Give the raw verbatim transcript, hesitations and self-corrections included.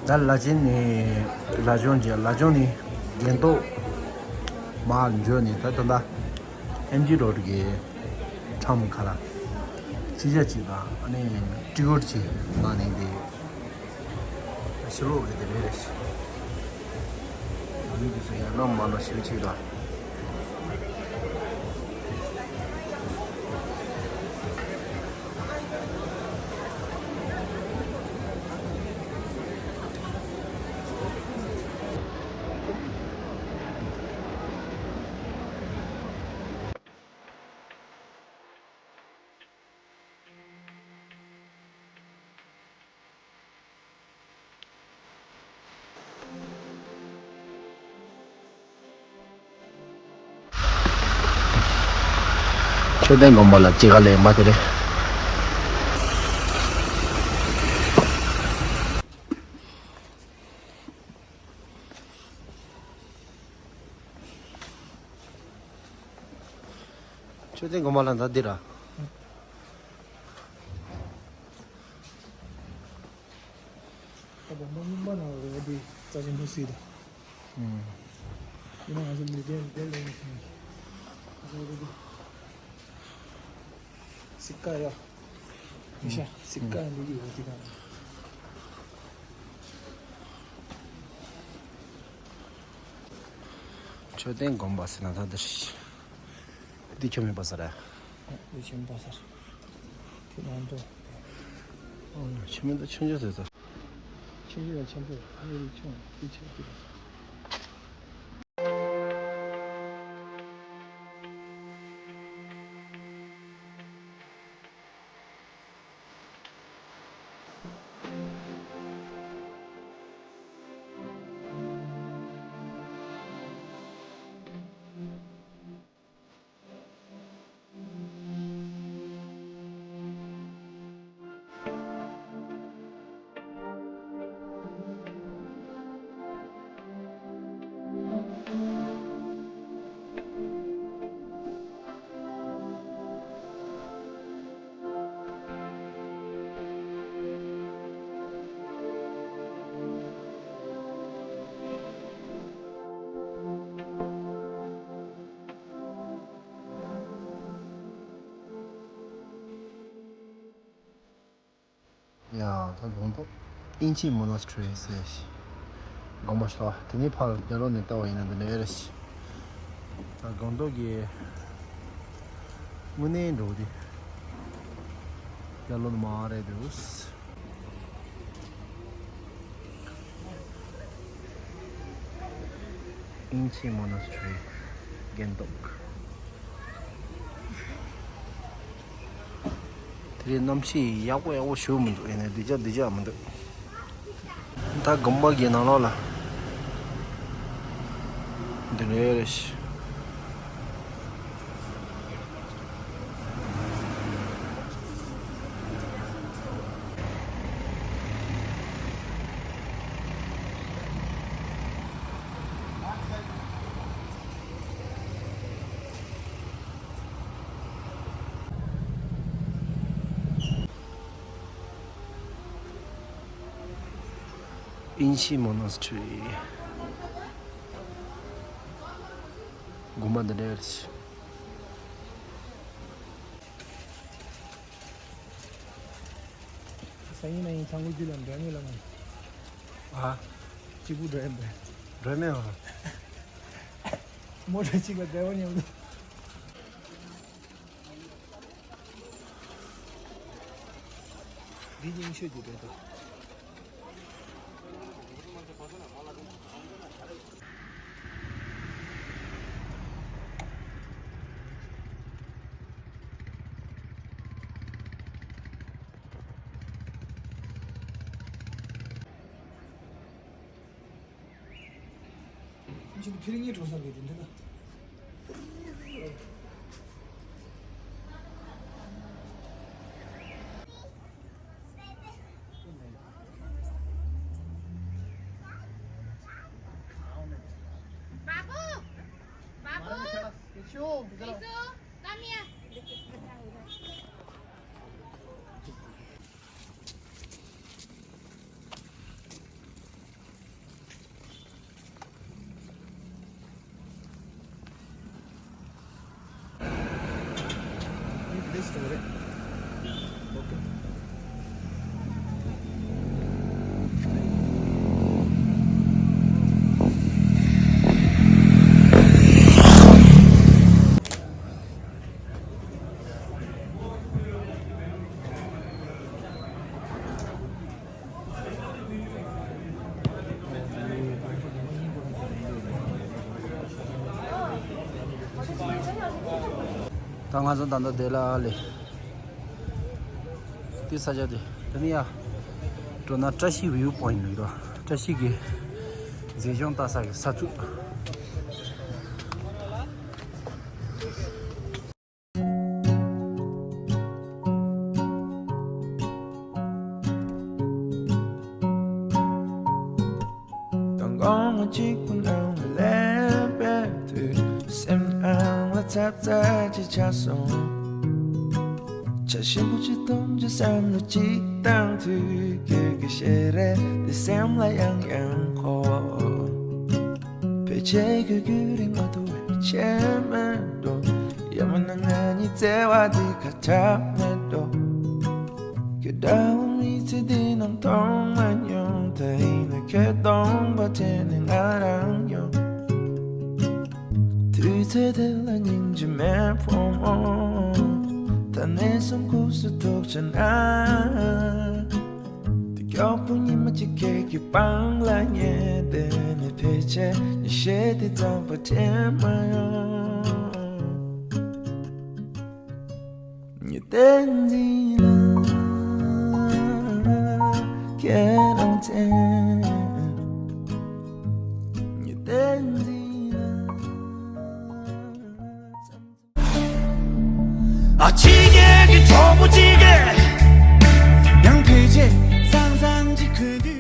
ད་ལ་ཆེན་ནས་ལ་ཆུང་བྱས། ལ་ཆུང་ནས་རྒན་ཏོག་མར་འགྲོ་ནས། ད་ད་ལྟ་ཨེམ་ཇི་རོ་ཌི་གི་ཁྲོམ་ཁ་ལ་ཕྱི་ཆ་ཅིག་དང་ཨ་ནི་ཊི་ཀེ་ཊི་ཅིག་གནང་ནས་དེ་ཕྱི་ལོགས་གི་དེ་རེད། ཨ་ནི་དེ་ཚོ་ཡར་ལོངས་མར་ལོངས་ཞེ་པོ་ཅིག་ལ། མཆོད་རྟེན་དགོན་པ་ལ་སྐྱེལ་ག་སླེབས་པ་དེ་རེད། མཆོད་རྟེན་དགོན་པ་ལ་ད་འདི་ར། ད་དགོན་པ་རྙིང་པ་ནང་ལ་རེད་པ། འདི་རྩ་ཆེན་པོ་སྲིད་དོ། ཨུམ། ཡིན་ན་ང་ཚོ་མི་སྡེ་འདི་ལ་ཡིན་ཞིང་། ང་ཚོ་རེད་པ། སྲིད་ཀ་ཡ། མི་ཤ་སྲིད་ཀ་ཡ་འདི་ཡོད་འདི་ག། མཆོད་རྟེན་དགོན་པ་ཟེར་ན་ད་འདིར། འདི་ཆོ་མེད་པ་ས་རེད། འདི་ཆོ་མེད་པ་ས་རེད། དེ་ནང་དུ། ཨོ་ཆོ་མེད་ད་ཆོ་འཇོག་ཟེར་ད། ཆོ་འཇོག་ཡ་ཆེན་པོ་ཨ་ནི་ཆོ་འདི་ཆོ་འདི་རེད། ཡ། ད་དགོང་ཐོག་དབྱིན་ཇི་མོ་ནེ་སི་ཊི་རི་ཟེར་ཞིག་དགོན་པ་ཞིག་འདུག་དེ་ནས་ཕར་རྒྱབ་ལོགས་ནས་བལྟ་བ་ཡིན་ན་འདི་འདྲ་རེད་ཞིག་ད་དགོང་ཐོག་གི་དངོས་གནས་འགྲོ་དེ་རྒྱབ་ལོགས་ནས་མར་རེད་འདུག་དབྱིན་ཇི་མོ་ནེ་སི་ཊི་རི་སྒང་ཏོག་དེ་རིང་གནམ་གཤིས་ཡག་པོ་ཡག་པོ་ཞེ་པོ་མི་འདུག་ཡིན་ནའི་སྡུག་ཅག་སྡུག་ཅག་མི་འདུག་ད་དགོན་པ་གི་ནང་ལོགས་ལ་འདི་རེད་ཤག་དབྱིན་ཇི་མོ་ནེ་སི་ཊི་རི། དགོན་པ་འདི་འདྲ་རེད། སང་ཉིན་གནངས་ཉིན་ཚང་མ་རྒྱུ་ལ་འགྲོ་ཉེ་ལ་མོ། ཨ། གཅིག་པུ་འགྲོ་ཡིན་པས། འགྲོ་མེད་ཨ། མོ་ཊ་གཅིག་ལ་སྡེ་བ་མཉམ་དུ། འདི་རྙིང་ཤོས་ཀྱི་རེད་དོ། ཁྱེད་ཚོ་ཕྱི་ལ་གཉིད་བྲོ་ས་རེད་དེ་འདྲ་ལ། Babu! Babu! Bishu, come here. ད་ང་ཚོ་ད་ལྟ་དེ་ལ་ལས། དེ་ས་ཆ་དེ། དེ་ནི་ཡ། འགྲོ་ན་བཀྲ་ཤིས་བིའུ་པོ་ཡིན་འདུག་བཀྲ་ཤིས་ཀྱི་མཛེས་ལྗོངས་ལྟ་ས་གི་ས་ཚུགས། དང་དགོང་མོ་གཅིག་པུ་ནང་ལ་སླེབས་པའི་དུས། སེམས་ནང་ལ་ཚབ་ཚ་ཅིག་ཆགས་སོང་། ཆ་ཞིམ་པོ་ཅིག་འཐུང་ཅིག་བསམ་བློ་ཅིག་བཏང་དུས། ཁྱོད་ཀྱི་ཞལ་རས་དེ་སེམས་ལ་ཡང་ཡང་འཁོར། ཕལ་ཆེར་ཁྱོད་ཁྱོད་རིག་མ་ཐུབ་པའི་ཆེ་མེད་འགྲོ། ཡང་མིན་ན་ང་གཉིས་བརྩེ་བ་འདི་ཁ་གྲག་མེད་འགྲོ། ཁྱོད་འདྲ་བོ་མི་ཚེ་འདི་ནང་མཐོང་མ་མྱོང་། ད་ཡིན་ན་ཁྱོད་སྟོང་པ་དྲན་ནས་ང་རང་ཡོང་། དུས་ཚོད་དེ་ལ་སྙིང་རྗེ་མེད་ཕོ་མོ། ད་ནས་བཟུང་ཁུག་སུ་ཐུག་ཆ་ན། དེ་མགྱོགས་པོ་ཉི་མ་གཅིག་ཁྱེད་ཀྱི་པང་ལ་ཉལ་བསྡད་ནས། ཕལ་ཆེར་ཉི་ཤེལ་དེ་རྩམ་པ་དྲན་མ་ཡོང་། ཉི་ཟླ་འདི་ལ་ཁྱེད་རང་དྲན། ཉི་ཟླ་འདི་ལ། ཨ་ཕྱི་རྒྱལ་གྱི་གྲོགས་པོ་གཅིག་གིས། ཡང་ཕལ་ཆེར་ཙང་ཙང་གཅིག་གོན་དུས།